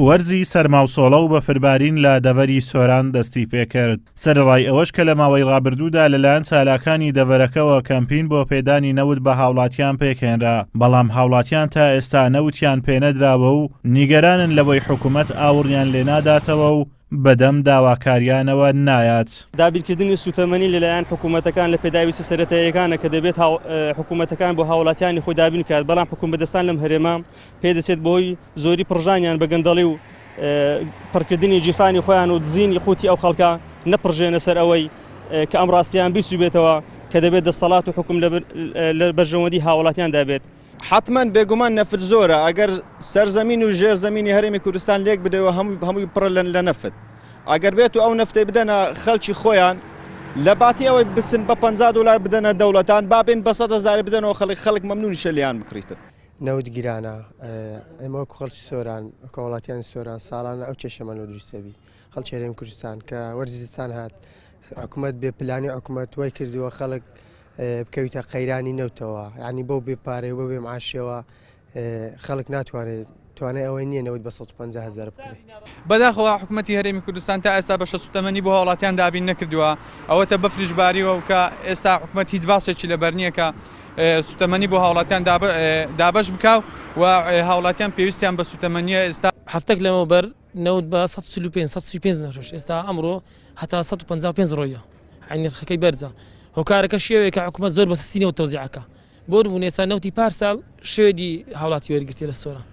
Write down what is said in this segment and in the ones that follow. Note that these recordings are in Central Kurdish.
وەرزی سەرماوسۆڵە و بەفربارین لە دەڤەری سۆران دەستی پێکرد، سەرەڕای ئەوەش کە لە ماوەی ڕابردوودا لەلایەن چالاکانی دەڤەرەکەوە کەمپین بۆ پێدانی نەوت بە هاوڵاتیان پێکهێنرا، بەڵام هاوڵاتیان تا ئێستا نەوتیان پێنەدراوە و نیگەرانن لەوەی حکومەت ئاوڕیان لێناداتەوە و بەدەم داواکاریانەوە نایات. دابینکردنی سووتەمەنی لەلایەن حکوومەتەکان لە پێداویستە سەرەتاییەکانە کە دەبێت حکوومەتەکان بۆ هاوڵاتیانی خۆی دابین بکات، بەڵام حکوومەتدەستان لەم هەرێمە پێدەچێت بەهۆی زۆری پڕژانیان بە گەندەڵی و پڕکردنی گیرفانی خۆیان و دزینی قوتی ئەو خەڵکە نەپڕژێنە سەر ئەوەی کە ئەم ڕاستیان بیرچووبێتەوە کە دەبێت دەستەڵات و حکوم لە بەرژەوەندی هاوڵاتیاندا بێت. حەتمەن بێگومان نەفت زۆرە ئەگەر سەرزەمین و ژێر زەمینی هەرێمی کوردستان لێک بدەوە هەمووی پڕە لە نەفت ئەگەر بێت و ئەو نەفتەی بدەنە خەلکی خۆیان لە باتی ئەوەی بچن بە 50 دلار بدەنە دەوڵەتان با بێن بە 100 هەزار بدەنەوە خەڵک خەڵک مەمنونیشە لێیان بکڕیتن. نەوت گرانە ئێمە وەکو خەڵکی سۆران وەکو وڵاتیانی سۆران ساڵانە ئەو کێشەمان لۆ دروست دەبی خەڵکی هەرێمی کوردستان کە وەرزی زستان هات حکومەت بێ پلانی حکومەت وای کردووە خەڵک بکەویتە قەیرانی نەوتەوە یعنی بەو بێ پارەی و بە بێ معاشەوە خەڵک ناتوانێت توانای ئەوەی نییە نەوت بە 150 هەزار بکرێت. بەداخەوە حکومەتی هەرێمی کوردستان تا ئێستا بەشە سوتەمەنی بۆ هاوڵاتیان دابین نەکردووە، ئەوەتە بەفریش باریوە و کە ئێستا حکومەت هیچ باسێکی لەبەر نییە کە سوتەمەنی بۆ هاوڵاتیان دابەش بکا و هاوڵاتیان پێویستیان بە سوتەمەنیە ئێستا. هەفتەک لەمەوبەر نەوت بە 145 135 نەفرۆشت ئێستا ئەمڕۆ هەتا 155 ڕۆیە یانی نرخەکەی بەرزە هۆکارەکە شێوەیە کە حکومەت زۆر بە سستی نەوت تەوزیعەکە بۆ نمونە ئێستا نەوتی پارسال شێوێدی هاوڵاتی وەرگرتیە لە سۆران.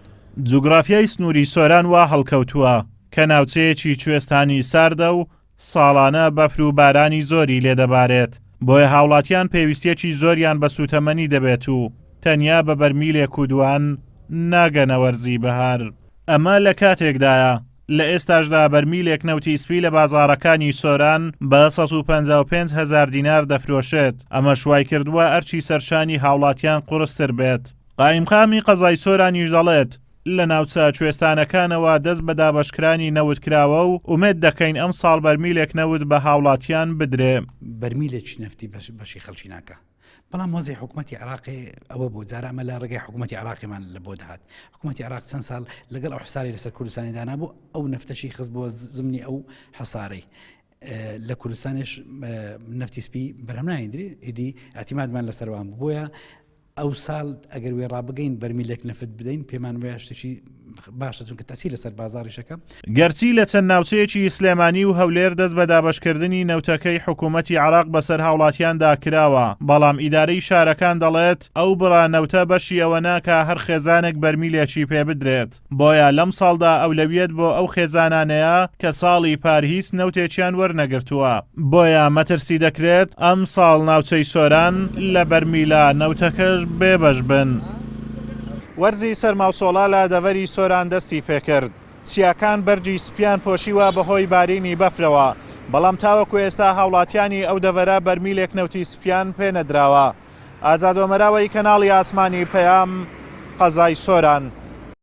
جوگرافیای سنووری سۆران وا هەڵکەوتووە کە ناوچەیەکی کوێستانی ساردە و ساڵانە بەفر و بارانی زۆری لێدەبارێت، بۆیە هاوڵاتیان پێویستییەکی زۆریان بە سووتەمەنی دەبێت و تەنیا بە بەرمیلێک و دوان ناگەنە وەرزی بەهار. ئەمە لە کاتێکدایە، لە ئێستاشدا بەرمیلێک نەوتی سپی لە بازاڕەکانی سۆران بە 155 هەزار دینار دەفرۆشێت، ئەمەش وایکردووە ئەرکی سەرشانی هاوڵاتیان قورستر بێت. قائیمقامی قەزای سۆرانیش دەڵێت، لە ناوچە کوێستانەکانەوە دەست بە دابەشکرانی نەوت کراوە و ئومێد دەکەین ئەمساڵ بەرمیلێک نەوت بە هاوڵاتیان بدرێ. بەرمیلێکی نەفتی بەشی خەڵکی ناکا. بەڵام وەزعی حکومەتی عێراقی ئەوە بوو جارا ئەمە لە ڕێگای حکومەتی عێراقیمان لە بۆ دەهات حکومەتی عێراق چەند ساڵ لەگەڵ ئەو حساری لەسەر کوردستانی دانابوو ئەو نەفتەشی خست بۆ زمنی ئەو حسارەی لە کوردستانش نەفتی سپی بەرهەم نایندرێ ئیدی اعتیمادمان لەسەروان بوو بۆیە ئەو ساڵ ئەگەر وێ ڕابگەین بەرمیلێک نەفت بدەین پێمان وایە شتێکی باشە چونکە تەسی لەسەر بازاڕیشەکە. گەرچی لە چەند ناوچەیەکی سلێمانی و هەولێر دەست بە دابەشکردنی نەوتەکەی حکومەتی عێراق بەسەر هاوڵاتیاندا کراوە، بەڵام ئیدارەی شارەکان دەڵێت، ئەو بڕە نەوتە بەشی ئەوە ناکا هەر خێزانێک بەرمیلێکی پێبدرێت، بۆیە لەمساڵدا ئەولەویەت بۆ ئەو خێزانانەیە کە ساڵی پار هیچ نەوتێکیان وەرنەگرتووە، بۆیە مەترسی دەکرێت ئەمساڵ ناوچەی سۆران لە بەرمیلە نەوتەکەش بێبەش بن. وەرزی سەرماوسۆڵە لە دەڤەری سۆران دەستی پێکرد، چیاکان بەرگی سپیان پۆشیوە بەهۆی بارینی بەفرەوە، بەڵام تاوەکو ئێستا هاوڵاتیانی ئەو دەڤەرە بەرمیلێک نەوتی سپیان پێنەدراوە. ئازاد ئۆمەراوەی کەناڵی ئاسمانی پەیام، قەزای سۆران.